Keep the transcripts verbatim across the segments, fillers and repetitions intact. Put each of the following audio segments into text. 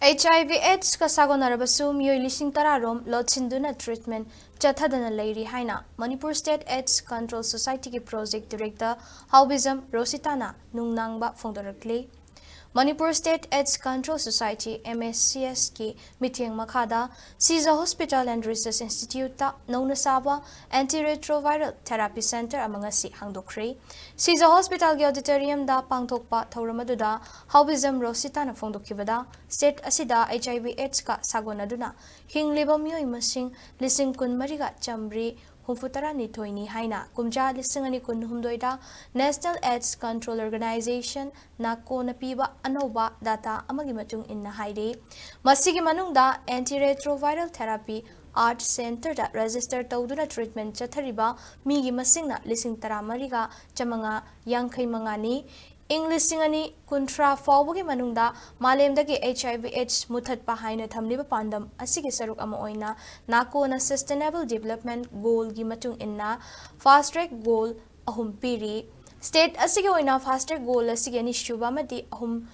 HIV AIDS-ꯀ ꯁꯥꯒꯣꯟꯅꯔꯕꯁꯨ ꯃꯤꯑꯣꯏ ꯂꯤꯁꯤꯡ ꯇꯔꯥ ꯔꯣꯝ ꯂꯣꯠꯁꯤꯟꯗꯨꯅ treatment ꯆꯠꯊꯗꯅ ꯂꯩꯔꯤ ꯍꯥꯏꯅ Manipur State AIDS Control Society-ꯒꯤ Project Director ꯍꯥꯎꯕꯤꯖꯝ ꯔꯣꯁꯤꯇꯥꯅ ꯅꯨꯡꯅꯥꯡꯕ ꯐꯣꯡꯗꯣꯔꯛꯂꯤ꯫ Manipur State AIDS Control Society, M S C S-ꯀꯤ ꯃꯤꯠꯌꯦꯡ ꯃꯈꯥꯗ ꯁꯤꯖ Hospital and Research Institute-ꯇ ꯅꯧꯅ ꯁꯥꯕ Antiretroviral Therapy Center ꯑꯃ ꯉꯁꯤ ꯍꯥꯡꯗꯣꯛꯈ꯭ꯔꯦ꯫ ꯁꯤꯖ Hospital-ꯒꯤ auditorium-ꯗ ꯄꯥꯡꯊꯣꯛꯄ ꯊꯧꯔꯝ ꯑꯗꯨꯗ ꯍꯥꯎꯕꯤꯖꯝ ꯔꯣꯁꯤꯇꯥꯅ ꯐꯣꯡꯗꯣꯛꯈꯤꯕꯗ, state ꯑꯁꯤꯗ HIV AIDS-ꯀ ꯁꯥꯒꯣꯟꯅꯗꯨꯅ ꯍꯤꯡꯂꯤꯕ ꯃꯤꯑꯣꯏ ꯃꯁꯤꯡ ꯂꯤꯁꯤꯡ ꯀꯨꯟꯃꯔꯤꯒ ꯆꯥꯃꯔꯤ ꯍꯨꯝꯐꯨꯇꯔꯥꯅꯤꯊꯣꯏꯅꯤ ꯍꯥꯏꯅ ꯀꯨꯝꯖꯥ ꯂꯤꯁꯤꯡ ꯑꯅꯤ ꯀꯨꯟꯍꯨꯝꯗꯣꯏꯗ National AIDS Control Organization, NACOꯅ ꯄꯤꯕ ꯑꯅꯧꯕ data ꯑꯃꯒꯤ ꯃꯇꯨꯡ ꯏꯟꯅ ꯍꯥꯏꯔꯤ꯫ ꯃꯁꯤꯒꯤ ꯃꯅꯨꯡꯗ Antiretroviral Therapy ART Center-ꯗ register ꯇꯧꯗꯨꯅ treatment ꯆꯠꯊꯔꯤꯕ ꯃꯤꯒꯤ ꯃꯁꯤꯡꯅ ꯂꯤꯁꯤꯡ ꯇꯔꯥꯃꯔꯤꯒ ꯆꯥꯃꯉꯥ ꯌꯥꯡꯈꯩ ꯃꯉꯥꯅꯤ꯫ ꯏꯪ ꯂꯤꯁꯤꯡ ꯑꯅꯤ ꯀꯨꯟꯊ꯭ꯔꯥ ꯐꯥꯎꯕꯒꯤ ꯃꯅꯨꯡꯗ ꯃꯥꯂꯦꯝꯗꯒꯤ HIV AIDS ꯃꯨꯊꯠꯄ ꯍꯥꯏꯅ ꯊꯝꯂꯤꯕ ꯄꯥꯟꯗꯝ ꯑꯁꯤꯒꯤ ꯁꯔꯨꯛ ꯑꯃ ꯑꯣꯏꯅ NACOꯅ Sustainable Development Goal-ꯒꯤ ꯃꯇꯨꯡ ꯏꯟꯅ fast track goal ꯑꯍꯨꯝ ꯄꯤꯔꯤ꯫ State ꯑꯁꯤꯒꯤ ꯑꯣꯏꯅ fast track goal ꯑꯁꯤꯒꯤ ꯑꯅꯤꯁꯨꯕ ꯑꯃꯗꯤ ꯑꯍꯨꯝ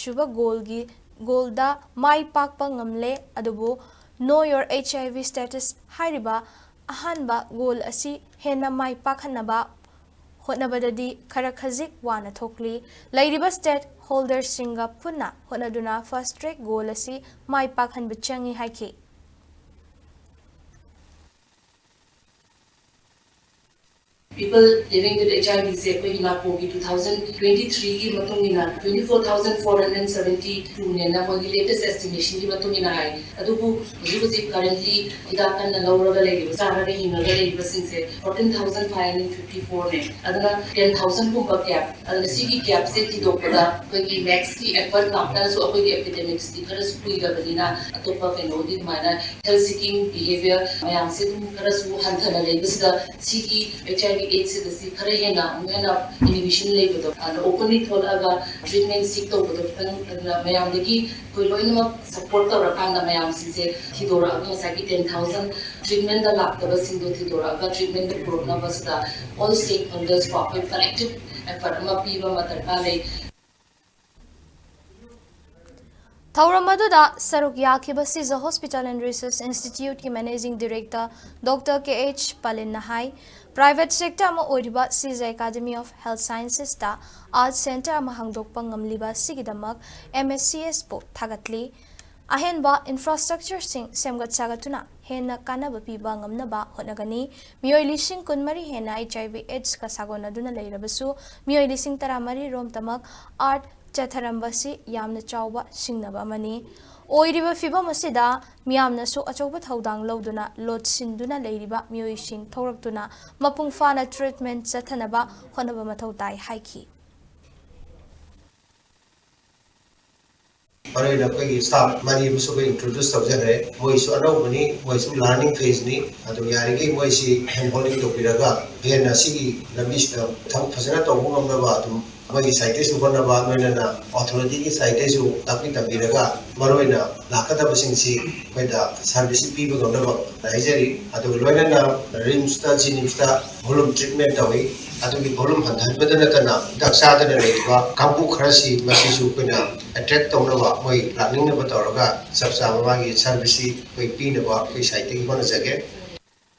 ꯁꯨꯕ goal-ꯒꯤ, goal-ꯗ ꯃꯥꯏ ꯄꯥꯛꯄ ꯉꯝꯂꯦ, ꯑꯗꯨꯕꯨ Know Your HIV Status ꯍꯥꯏꯔꯤꯕ ꯑꯍꯥꯟꯕ goal ꯑꯁꯤ ꯍꯦꯟꯅ ꯃꯥꯏ ꯄꯥꯛꯍꯟꯅꯕ ꯍꯣꯠꯅꯕꯗꯗꯤ ꯈꯔ ꯈꯖꯤꯛ ꯋꯥꯅ ꯊꯣꯛꯂꯤ꯫ ꯂꯩꯔꯤꯕ stakeholder-ꯁꯤꯡꯒ ꯄꯨꯟꯅ ꯍꯣꯠꯅꯗꯨꯅ fast track goal ꯑꯁꯤ ꯃꯥꯏ ꯄꯥꯛꯍꯟꯕ ꯆꯪꯏ ꯍꯥꯏꯈꯤ꯫ People living with HIV-ꯁꯦ ꯑꯩꯈꯣꯏꯒꯤ NACOꯒꯤ two thousand twenty-three-ꯒꯤ ꯃꯇꯨꯡ ꯏꯟꯅ twenty four thousand four hundred seventy two-ꯅꯦꯅ ꯃꯣꯏꯒꯤ latest estimation-ꯒꯤ ꯃꯇꯨꯡ ꯏꯟꯅ ꯍꯥꯏ꯫ ꯑꯗꯨꯕꯨ ꯍꯧꯖꯤꯛ ꯍꯧꯖꯤꯛ currently ꯍꯤꯗꯥꯛ ꯀꯟꯅ ꯂꯧꯔꯒ ꯂꯩꯔꯤꯕ, ꯆꯥꯔꯒ ꯍꯤꯡꯉꯒ ꯂꯩꯔꯤꯕꯁꯤꯡꯁꯦ fourteen thousand five hundred fifty four-ꯅꯦ꯫ ꯑꯗꯨꯅ ten thousand-ꯒꯨꯝꯕ gap, ꯑꯗꯨꯅ ꯁꯤꯒꯤ gap-ꯁꯦ ꯊꯤꯗꯣꯛꯄꯗ ꯑꯩꯈꯣꯏꯒꯤ MACS-ꯀꯤ effort ꯉꯥꯛꯇꯅꯁꯨ ꯑꯩꯈꯣꯏꯒꯤ epidemics-ꯇꯤ ꯈꯔꯁꯨ ꯀꯨꯏꯔꯕꯅꯤꯅ ꯑꯇꯣꯞꯄ ꯀꯩꯅꯣꯒꯤ ꯑꯗꯨꯃꯥꯏꯅ health seeking behavior ꯃꯌꯥꯝꯁꯦ ꯑꯗꯨꯝ ꯈꯔꯁꯨ ꯍꯟꯊꯅ ꯂꯩꯕꯁꯤꯗ ꯁꯤꯒꯤ HIV AIDS-ꯁꯤꯗ ꯁꯤ ꯈꯔ ꯍꯦꯟꯅ ꯑꯃꯨꯛ ꯍꯦꯟꯅ inhibition ꯂꯩꯕꯗꯣ, ꯑꯗ openly ꯊꯣꯛꯂꯛꯑꯒ treatment seek ꯇꯧꯕꯗꯣ ꯈꯤꯇꯪ, ꯑꯗꯨꯅ ꯃꯌꯥꯝꯗꯒꯤ ꯑꯩꯈꯣꯏ ꯂꯣꯏꯅꯃꯛ support ꯇꯧꯔꯀꯥꯟꯗ ꯃꯌꯥꯝꯁꯤꯡꯁꯦ ꯊꯤꯗꯣꯔꯛꯑꯒ ꯉꯁꯥꯏꯒꯤ ten thousand treatment-ꯗ ꯂꯥꯛꯇꯕꯁꯤꯡꯗꯣ ꯊꯤꯗꯣꯔꯛꯑꯒ treatment-ꯗ ꯄꯨꯔꯛꯅꯕꯁꯤꯗ all stakeholders-ꯀꯣ ꯑꯩꯈꯣꯏ collective effort ꯑꯃ ꯄꯤꯕ ꯑꯃ ꯗꯔꯀꯥꯔ ꯂꯩ꯫ ꯊꯧꯔꯝ ꯑꯗꯨꯗ ꯁꯔꯨꯛ ꯌꯥꯈꯤꯕ ꯁꯤꯖ Hospital and Research Institute ꯀꯤ Managing Director Doctor K H ꯄꯥꯂꯤꯟꯅ ꯍꯥꯏ, private sector ꯑꯃ ꯑꯣꯏꯔꯤꯕ ꯁꯤꯖ Academy of Health Sciences ꯇ Art Center ꯑꯃ ꯍꯥꯡꯗꯣꯛꯄ ꯉꯝꯂꯤꯕ ꯑꯁꯤꯒꯤꯗꯃꯛ M S C S ꯄꯨ ꯊꯥꯒꯠꯂꯤ꯫ ꯑꯍꯦꯟꯕ infrastructure ꯁꯤꯡ ꯁꯦꯝꯒꯠ ꯁꯥꯒꯠꯇꯨꯅ ꯍꯦꯟꯅ ꯀꯥꯟꯅꯕ ꯄꯤꯕ ꯉꯝꯅꯕ ꯍꯣꯠꯅꯒꯅꯤ꯫ ꯃꯤꯑꯣꯏ ꯂꯤꯁꯤꯡ ꯀꯨꯟꯃꯔꯤ ꯍꯦꯟꯅ H I V AIDS ꯀ ꯁꯥꯒꯣꯟꯅꯗꯨꯅ ꯂꯩꯔꯕꯁꯨ, ꯃꯤꯑꯣꯏ ꯂꯤꯁꯤꯡ ꯇꯔꯥꯃꯔꯤ ꯔꯣꯝꯇꯃꯛ art ꯆꯠꯊꯔꯝꯕꯁꯤ ꯌꯥꯝꯅ ꯆꯥꯎꯕ ꯁꯤꯡꯅꯕ ꯑꯃꯅꯤ꯫ ꯑꯣꯏꯔꯤꯕ ꯐꯤꯚꯝ ꯑꯁꯤꯗ ꯃꯤꯌꯥꯝꯅꯁꯨ ꯑꯆꯧꯕ ꯊꯧꯗꯥꯡ ꯂꯧꯗꯨꯅ ꯂꯣꯠꯁꯤꯟꯗꯨꯅ ꯂꯩꯔꯤꯕ ꯃꯤꯑꯣꯏꯁꯤꯡ ꯊꯧꯔꯛꯇꯨꯅ ꯃꯄꯨꯡ ꯐꯥꯅ treatment ꯆꯠꯊꯅꯕ ꯍꯣꯠꯅꯕ ꯃꯊꯧ ꯇꯥꯏ ꯍꯥꯏꯈꯤ꯫ ꯃꯔꯨꯑꯣꯏꯅ ꯑꯩꯈꯣꯏꯒꯤ staff ꯃꯔꯤ ꯑꯃꯁꯨ ꯑꯩꯈꯣꯏ introduce ꯇꯧꯖꯈ꯭ꯔꯦ꯫ ꯃꯣꯏꯁꯨ ꯑꯅꯧꯕꯅꯤ, ꯃꯣꯏꯁꯨ learning phase ꯅꯤ꯫ ꯑꯗꯨ ꯌꯥꯔꯤꯈꯩ ꯃꯣꯏꯁꯤ hand holding ꯇꯧꯕꯤꯔꯒ ꯍꯦꯟꯅ ꯁꯤꯒꯤ ꯂꯝꯕꯤꯁꯤꯗ ꯊꯕꯛ ꯐꯖꯅ ꯇꯧꯕ ꯉꯝꯅꯕ ꯑꯗꯨꯝ ꯃꯣꯏꯒꯤ side ꯇꯩꯁꯨ ꯍꯣꯠꯅꯕ, ꯂꯣꯏꯅꯅ authority ꯒꯤ side ꯇꯩꯁꯨ ꯇꯥꯛꯄꯤ ꯇꯝꯕꯤꯔꯒ ꯃꯔꯨꯑꯣꯏꯅ ꯂꯥꯛꯀꯗꯕꯁꯤꯡꯁꯤ ꯑꯩꯈꯣꯏꯗ service ꯁꯤ ꯄꯤꯕ ꯉꯝꯅꯕ ꯍꯥꯏꯖꯔꯤ꯫ ꯑꯗꯨꯒ ꯂꯣꯏꯅꯅ RIMS ꯇ, JNIMS ꯇ volume treatment ꯇꯧꯏ꯫ ꯑꯗꯨꯒꯤ volume ꯍꯟꯊꯍꯟꯕꯗ ꯅꯠꯇꯅ ꯍꯤꯗꯥꯛ ꯆꯥꯗꯅ ꯂꯩꯔꯤꯕ ꯀꯥꯡꯕꯨ ꯈꯔꯁꯤ ꯃꯁꯤꯁꯨ ꯑꯩꯈꯣꯏꯅ attract ꯇꯧꯅꯕ, ꯃꯣꯏ ꯂꯥꯛꯅꯤꯡꯅꯕ ꯇꯧꯔꯒ ꯆꯞ ꯆꯥꯕ ꯃꯥꯒꯤ service ꯁꯤ ꯑꯩꯈꯣꯏ ꯄꯤꯅꯕ ꯑꯩꯈꯣꯏ side ꯇꯒꯤ ꯍꯣꯠꯅꯖꯒꯦ꯫